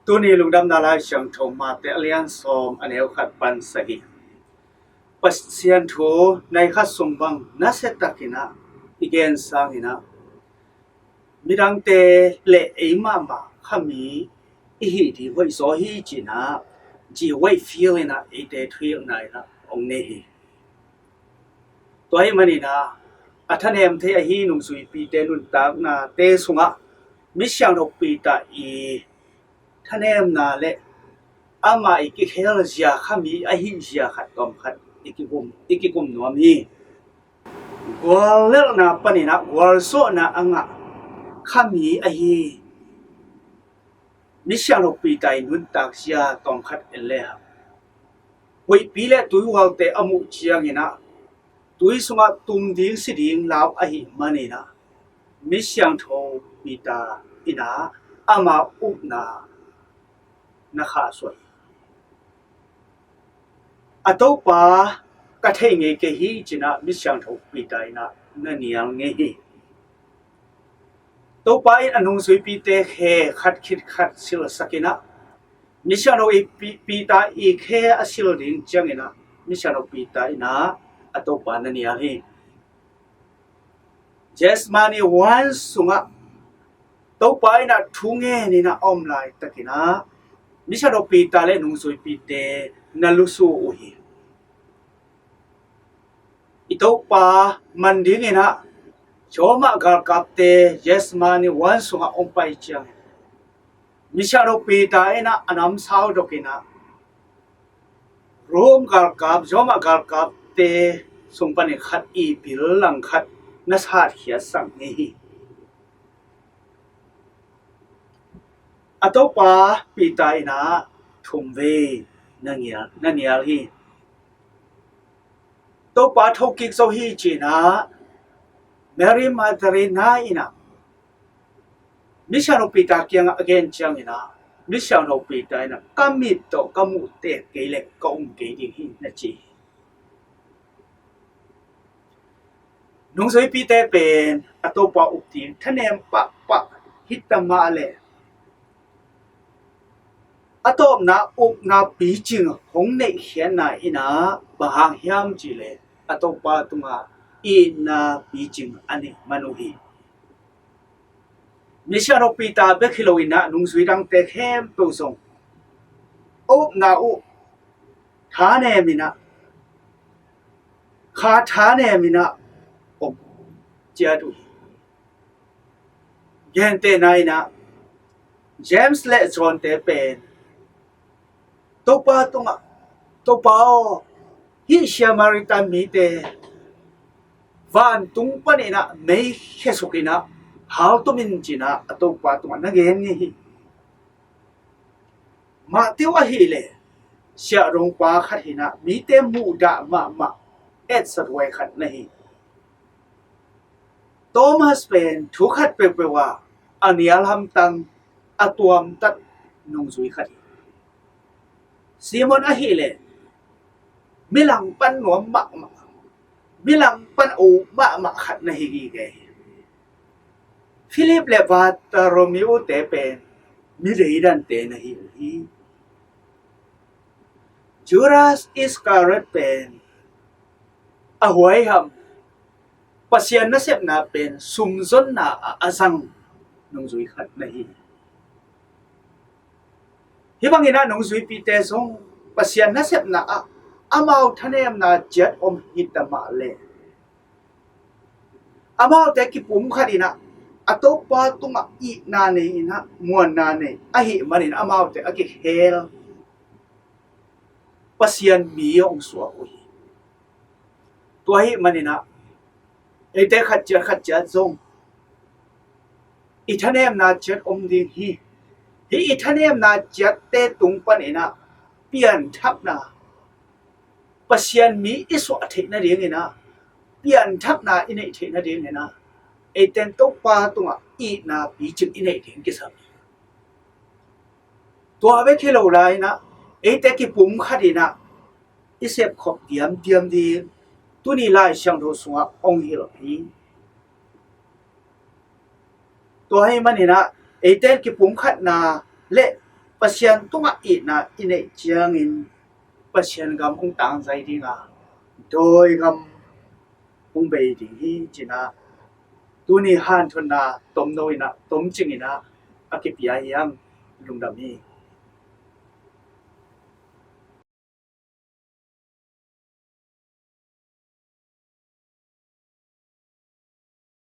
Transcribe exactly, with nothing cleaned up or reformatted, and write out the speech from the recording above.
Tuni lungdamna Lai Siangtho Mate a lian sawm, a neu khat pan sagih. Pasian thu nai khat sung bang nasia takin ah i gen sangin ah, midangte le ei mahmah khami i hih ding hoih zaw hi ci-in ah, G. Wakefield in ah eite thuhilhna in ah hong nei hi. Tua ahih manin ah, a thanem thei ahi nungzuipite nuntaknate sungah Misiangtho Peter i thanemna le amah i kikhel zia khami ahi zia khat tawm khat i kikum, i kikum nuam hi. Guallelhna panin ah gualzawhna a ngah khami ahi Misiangtho Peter i nuntak zia tawm khat en le hang, huihpi le tuihualte a muh ciangin ah, tui sungah tum ding si ding lau ahih manin ah, Misiangtho Peter in ah ama upna na khahsuah hi. A Topa ka thei ngei kei hi ci-in ah Misiangtho Peter in ah na nial ngei hi. Topa in a nungzuipite khe khat khit khat silsak in ah, Misiangtho i Pi-, Peter i khe a sil ding ciangin ah, Misiangtho Peter in ah a Topa na nial hi. Gethsemane huan sungah Topa in ah thu ngen in ah a om laitakin ah, Misiangtho Peter le nungzuipite na lusu uh hi. I Topa man dingin ah Roma galkapte Gethsemane huan sungah hong pai ciangin, Misiangtho Peter in ah a namsau dokin ah, Rome galkap, Roma galkapte sung panin khat i bil lang khat na satkhiatsak ngei hi. A Topa Peter in ah thumvei na nial, na nial hi. Topa thokik zo hi ci-in ah Mary Magdalena in ah Misiangtho Peter kiangah a gen ciangin ah, Misiangtho Peter in ah, "Ka mit tawh ka muh teek kei leh ka um kei ding hi," na ci hi. Nungzuipite pen a Topa up ding thanem pahpah hi ta mah leh, a tawpna upna picing hong neihkhiatna in ah bang hang hiam cih leh, a Topa tungah itna picing a neih man uh hi. Misiangtho Peter bek hi loin ah nungzui dangte khempeuh zong a upna uh thanem in ah, kha thanem in ah om ciat uh hi. Gentehna in ah, James le John-te pen Topa tungah, "Topa aw, hih Samaritan mite vantung panin ah mei khesuk in ah haltum in," ci-in ah a Topa tungah na gen ngei hi. Matthew ahih leh siahdongpa khat hi-in ah mite muhdah mahmah etsathuai khat na hi. Thomas pen thu khat peuhpeuh ah a nial hamtang, a tuamtat nungzui khat hi. Simon ahih leh mi langpan nuam mahmah, mi langpan a up mahmah khat na hi gige hi. Philip le Bartholomew-te pen mi deidante na hi uh hi. Judas Iscariot pen a huaiham, Pasian nasepna pen sumzonna ah a zang nungzui khat na hi. Hih bangin ah nungzuipite zong Pasian nasepna ah amau thanemna ciat om hi ta mah leh, amaute kipumkhat in ah a Topa tungah itna nei in ah muanna nei ahih manin amaute a kikhel Pasian mi hong suak uh hi. Tua ahih manin ah eite khat ciat khat ciat zong i thanemna ciat om ding hi. Hih i thanemna ciatte tung panin ah pianthakna, Pasian mi i suah theih nadingin ah pianthakna i neih theih nadingin ah eite in Topa tungah itna picing i neih ding kisam hi. Tua bek hi lo lai-in ah eite kipumkhat in ah i sepkhop diamdiam ding tuni Lai Siangtho sungah hong hilh hi. Tua ahih manin ah eite in kipumkhatna le Pasian tungah itna i neih ciangin Pasian gam hong tangzai ding a, dawi gam hong bei ding hi, ci-in ah tuni hanthotna tomno in ah, tomcing in ah a kipia hi hang. Lungdam hi.